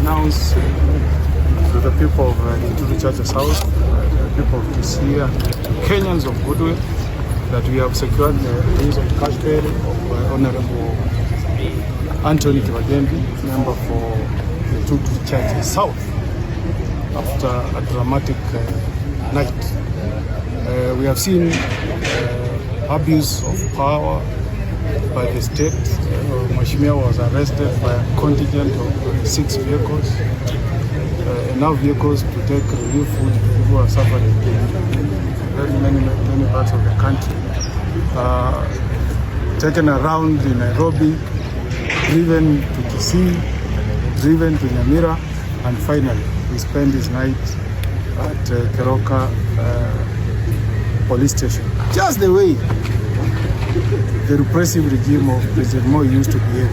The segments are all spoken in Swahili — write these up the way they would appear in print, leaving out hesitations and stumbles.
announce to the people of Gitutu Chache South, the people of Kisii, and Kenyans of goodwill that we have secured the release of cash bail of Honorable Anthony Kibagendi, member for Gitutu Chache South, after a dramatic night. We have seen abuse of power by the state. Mheshimiwa was arrested by a contingent of six vehicles, enough vehicles to take relief food to people who are suffering in very many, many parts of the country. Taken around in Nairobi, driven to Kisii, driven to Nyamira, and finally he spent his night at Keroka police station. Just the way the repressive regime of President Moi used to behave.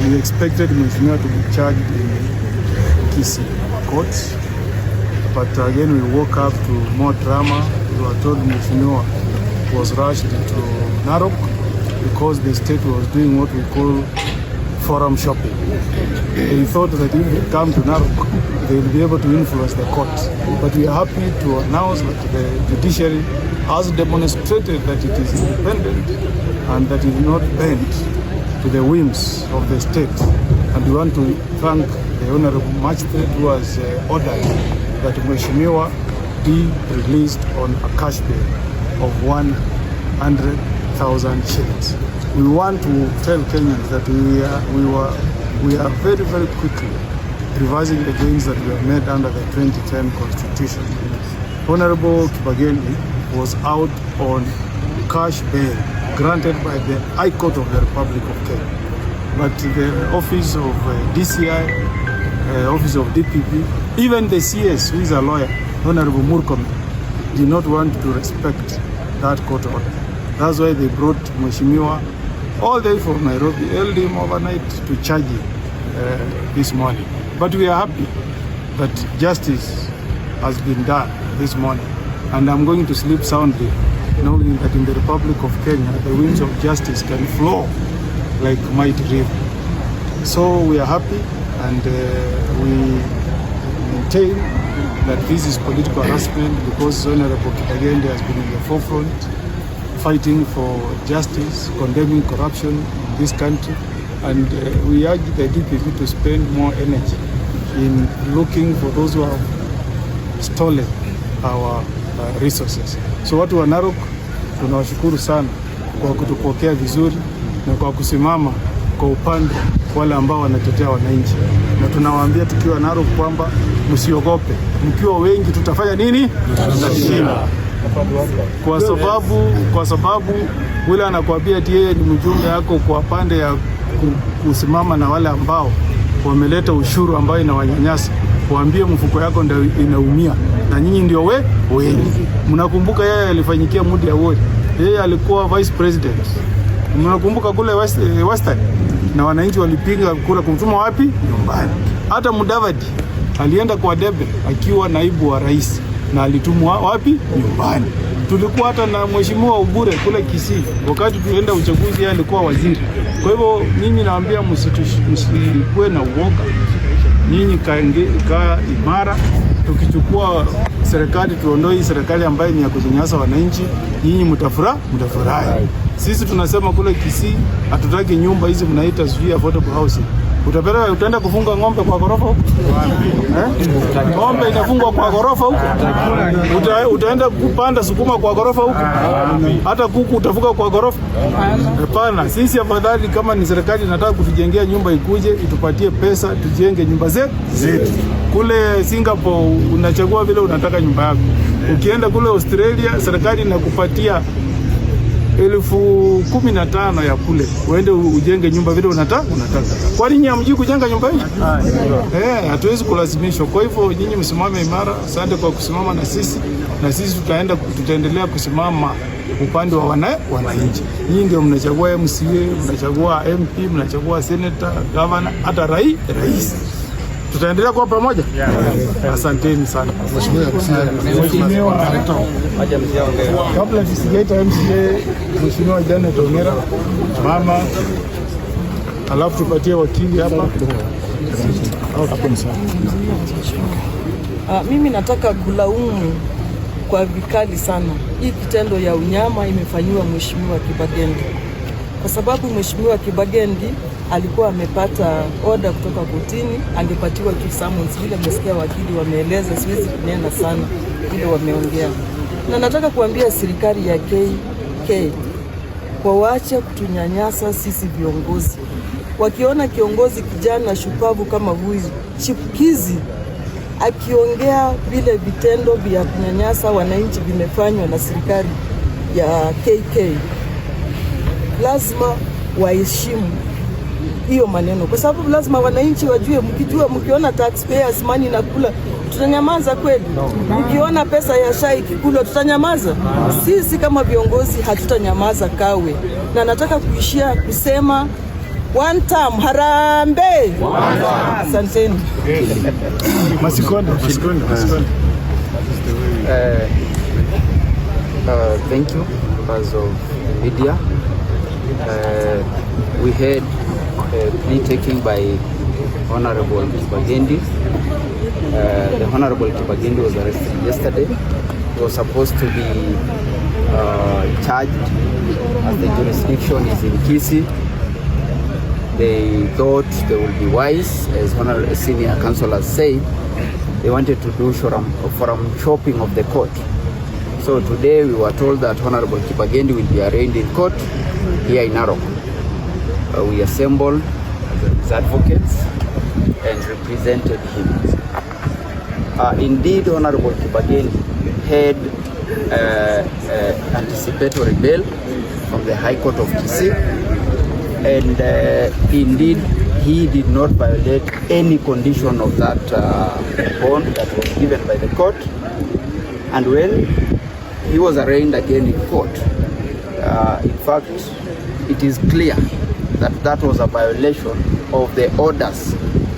We expected Mheshimiwa to be charged in Kisii courts, but again we woke up to more drama. We were told Mheshimiwa was rushed to Narok because the state was doing what we call forum shopping. They thought that if they come to Narok, they will be able to influence the court. But we are happy to announce that the judiciary has demonstrated that it is independent and that it is not bent to the whims of the state. And we want to thank the Honorable Magistrate who has ordered that Mheshimiwa be released on a cash bail of 100,000 shillings. We want to tell Kenyans that we are very, very quickly reversing the gains that we have made under the 2010 Constitution. Honorable Kibagendi was out on cash bail granted by the High Court of the Republic of Kenya. But the office of DCI, office of DPP, even the CS, who is a lawyer, Honorable Murkomen, did not want to respect that court order. That's why they brought Mheshimiwa all the way from Nairobi, held him overnight to charge him this morning. But we are happy that justice has been done this morning. And I'm going to sleep soundly, knowing that in the Republic of Kenya, the winds of justice can flow like mighty river. So we are happy and we maintain that this is political harassment because Honorable Kibagendi has been in the forefront fighting for justice, condemning corruption in this country. And we urge the DPP to spend more energy in looking for those who have stolen our resources. So watu wa Narok tunawashukuru sana kwa kutupokea vizuri na kwa kusimama kwa upande wale ambao wanatetea wananchi, na tunawaambia tukiwa Narok kwamba msiogope, mkiwa wengi tutafanya nini? Tutashinda, kwa sababu yule anakuambia ati yeye ni mjumbe yako kwa pande ya kusimama na wale ambao wameleta ushuru ambayo inawanyanyasa, waambie mfuko yako ndio inaumia na nyinyi ndio wengi. Mnakumbuka yeye alifanyikia Moody Awori, yeye alikuwa vice president. Mnakumbuka kule Western, na wananchi walipiga kura kumtuma wapi? Nyumbani. Hata Mudavadi alienda kwa debe akiwa naibu wa rais na alitumwa wapi? Nyumbani. Tulikuwa hata na mheshimiwa Obure kule Kisii, wakati tulienda uchaguzi, yeye alikuwa waziri. Kwa hivyo nyinyi naambia msikuwe na uoga, nyinyi kaa imara. Tukichukua serikali tuondoe hii serikali ambayo ni ya kunyanyasa wananchi, nyinyi mtafurahi. Sisi tunasema kule Kisii hatutaki nyumba hizi mnaita sijui affordable housing. Utapeleka, utaenda kufunga ng'ombe kwa ghorofa huko? Eh? Ng'ombe inafungwa kwa ghorofa huko? Utaenda kupanda sukuma kwa ghorofa huko? Hata kuku utafuga kwa ghorofa? Hapana, sisi afadhali kama ni serikali inataka kutujengea nyumba ikuje itupatie pesa tujenge nyumba zetu. Kule Singapore unachagua vile unataka nyumba yako. Ukienda kule Australia serikali inakupatia 15,000 ya kule uende ujenge nyumba vile unataka. Kwani nyinyi hamjui kujenga nyumba hii? Eh, hatuwezi kulazimishwa. Kwa hivyo nyinyi msimame imara. Asante kwa kusimama na sisi, na sisi tutaendelea kusimama upande wa wananchi. Nyinyi ndio mnachagua MCA, mnachagua MP, mnachagua senator, governor, hata rais. Tutaendelea kuwa pamoja. Asanteni sana. Mheshimiwa, kabla tusijaita MCA, Mheshimiwa Janet Ongera mama, alafu tupatie wakili hapa. Hapo ni sawa. Mimi nataka kulaumu kwa vikali sana hii kitendo ya unyama imefanyiwa Mheshimiwa Kibagendi, kwa sababu Mheshimiwa Kibagendi alikuwa amepata oda kutoka kotini, angepatiwa tu summons. Vile mmesikia wakili wameeleza, siwezi kunena sana vile wameongea, na nataka kuambia serikali ya KK kwa waache kutunyanyasa sisi viongozi. Wakiona kiongozi kijana shupavu kama huyu chipukizi akiongea vile vitendo vya kunyanyasa wananchi vimefanywa na serikali ya KK, lazima waheshimu hiyo maneno, kwa sababu lazima wananchi wajue. Mkijua, mkiona taxpayers money inakula, tutanyamaza kweli? Mkiona pesa ya SHA ikikulwa, tutanyamaza? Sisi kama viongozi hatutanyamaza kawe, na nataka kuishia kusema one term, harambee! Asanteni. Masikonde, Masikonde, Masikonde. Thank you, members of the media. We had a plea taking by Honorable Kibagendi. The Honorable Kibagendi was arrested yesterday. He was supposed to be charged as the jurisdiction is in Kisii. They thought they would be wise, as Honorable Senior Counsel said. They wanted to do forum shopping of the court. So today we were told that Honorable Kibagendi will be arraigned in court here in Narok. We assembled as advocates and represented him. Indeed, Honorable Kibagendi had anticipatory bail from the High Court of Kisii, and indeed he did not violate any condition of that bond that was given by the court. And when he was arraigned again in court, in fact, it is clear that that was a violation of the orders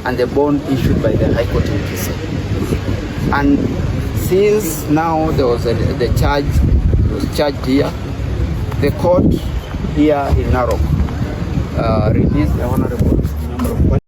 and the bond issued by the High Court in Kisii. And since now there was the charge was charged here, the court here in Narok released the Honorable Member of